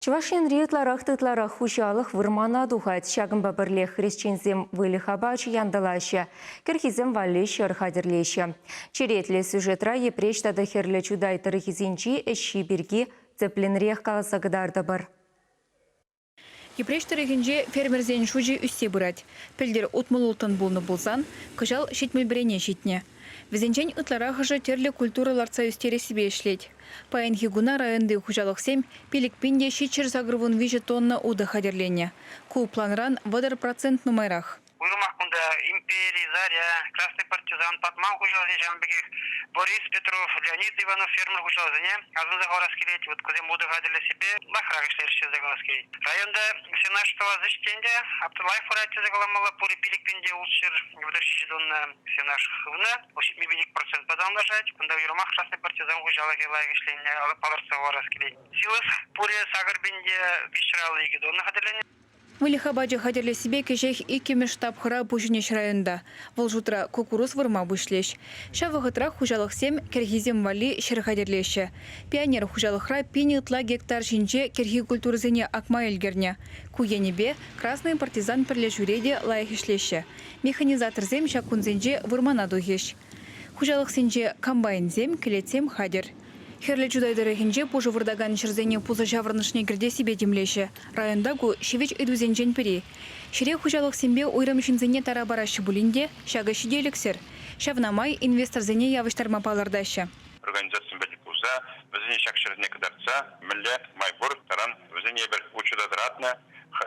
Чӑваш Енри ытларах та ытларах хуҫалӑх вырмана тухать. Ҫакӑнпа пӗрлех хресченсем выльӑх апачӗ янтӑлаҫҫӗ, кӗрхисем валли ҫӗр хатӗрлеҫҫӗ. Черетлӗ сюжетра Йӗпреҫ тата Хӗрлӗ Чутай тӑрӑхӗсенчи ӗҫҫи пирки тӗплӗнрех каласа кӑтартӑпӑр. Йӗпреҫ тӑрӑхӗнче фермерсен шучӗ ӳссе пырать. Пӗлтӗр 66 пулнӑ пулсан, кӑҫал 71-не ҫитнӗ. Вӗсенчен ытларахӑшӗ тӗрлӗ культура лартса ӳстерессипе ӗҫлет. Паянхи куна районти хуҫалӑхсем 5 пин те 783 тонна утӑ хатӗрленӗ. Ку планран 30% нумайрах. Уйрӑмах кунта Импери, Заря, Красный партизан, Патман хуҫалӑхӗ ҫавӑн пекех Борис Петров, Леонид Иванов фермер хуҫалӑхӗсене асӑнса хӑварас килет. Вот кусем утӑ хатӗрлессипе лайӑхрах ӗҫлерӗҫ тесе калас килет. Районта сенаж тӑвас ӗҫ те ӗнтӗ лайӑх пырать тесе каламалла. Пурӗ 5 пин те 637 тонна сенаж хывнӑ. Вӑл 75 процентпа танлашать. Кунта уйрӑмах Красный партизан хуҫалӑхӗ лайӑх ӗҫленине палӑртса хӑварас килет. Силос пурӗ 8 пин те 352 тонна хатӗрленӗ. Выльӑх апачӗ хатӗрлессипе кӗҫех иккӗмӗш тапхӑра пуҫӑнӗҫ районта. Вӑл шутра куккурус вырма пуҫлӗҫ. Ҫав вӑхӑтрах хуҫалӑхсем кӗрхисем валли ҫӗр хатӗрлеҫҫӗ. Пионер хуҫалӑхра пин ытла гектар ҫинче кӗрхи культурӑсене акма ӗлкӗрнӗ. Ку енӗпе Красный партизан пӗрлешӳре те лайӑх ӗҫлеҫҫӗ. Механизаторсем ҫак кунсенче вырмана тухӗҫ. Хуҫалӑхсенче комбайнсем, кӗлетсем хатӗр. Хӗрлӗ Чутай тӑрӑхӗнче пушӑ выртакан ҫӗрсене пусӑ ҫаврӑнӑшне кӗртессипе тимлеҫҫӗ. Районта ку ҫивӗч ыйтусенчен пӗри. Ҫӗре хуҫалӑхсемпе уйрӑм ҫынсене тара параҫҫӗ пулин те ҫакӑ ҫителӗксӗр. Ҫавна май инвесторсене явӑҫтарма палӑртаҫҫӗ. Организацисемпе тӗл пулса вӗсене ҫак ҫӗрсене кӑтартса мӗнле май пур таран вӗсене эпир учета тӑратнӑ.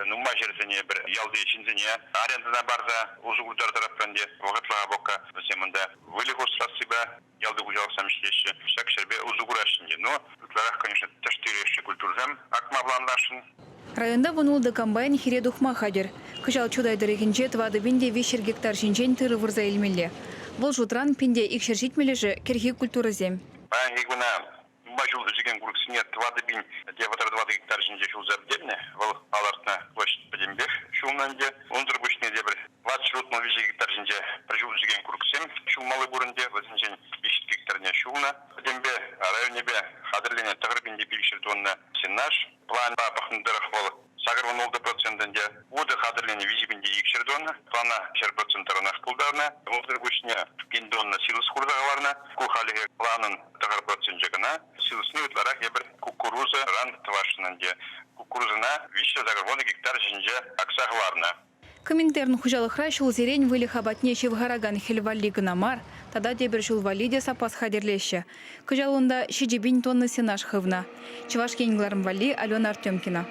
Нумай ҫӗрсене эпир ялти ҫынсене арендӑна парса усӑ куртарса тӑратпӑр ӗнтӗ. Вӑхӑтлӑха пока вӗсем унта выльӑх усрассипе ялти хуҫалӑхсем ӗҫлеҫҫӗ. Ҫак ҫӗрпе усӑ кураҫҫӗ ӗнтӗ. Но ытларах, конечно, тӗш тӳреҫҫӗ культурӑсем акма планласшӑн. Районта 16 комбайн хире тухма хатӗр. Кӑҫал Чутай тӑрӑхӗнче 4 пин те 300 гектар ҫинчен тырӑ вырса илмелле. Вӑл шутран пин те 270-шӗ кӗрхи культурӑсем. Паянхи куна нумай ҫул ӳсекен курӑксене 4 пин те 34 гектар ҫинче ҫулса пӗтернӗ. Вӑл палӑртнӑ площадь пӗтӗмпех ҫулнӑ ӗнтӗ. Унсӑр пуҫне тепӗр 463 гектар ҫинче пӗр ҫул ӳсекен курӑксем ҫулмалли пур ӗнтӗ. Вӗсенчен 3 гектарне ҫулнӑ. Пӗтӗмпе районӗпе хатӗрленӗ 9 пин те 500 тонна сенаж. Планпа пӑхнӑ тӑрӑх вӑл 86 процент ӗнтӗ. Утӑ хатӗрленӗ 3 пин те 200 тонна. Плана 100% таранах тултарнӑ. Унсӑр пуҫне пин тонна силос хурса хӑварнӑ. Ку хальлӗхе планӑн 9 проценчӗ кӑна. Силосне ытларах эпир кукурузӑран тӑвасшӑн ӗнтӗ. Кукурузӑна 380 гектар ҫинче акса хӑварнӑ. Коминтерн хуҫалӑхра ҫулсерен выльӑх апатне ҫывхаракан хӗл валли кӑна мар, тата тепӗр ҫул валли те саппас хатӗрлеҫҫӗ. Кӑҫал унта 7 пин тонна сенаж хывнӑ. Чӑваш Ен кӑларӑм валли Алена Артемкина.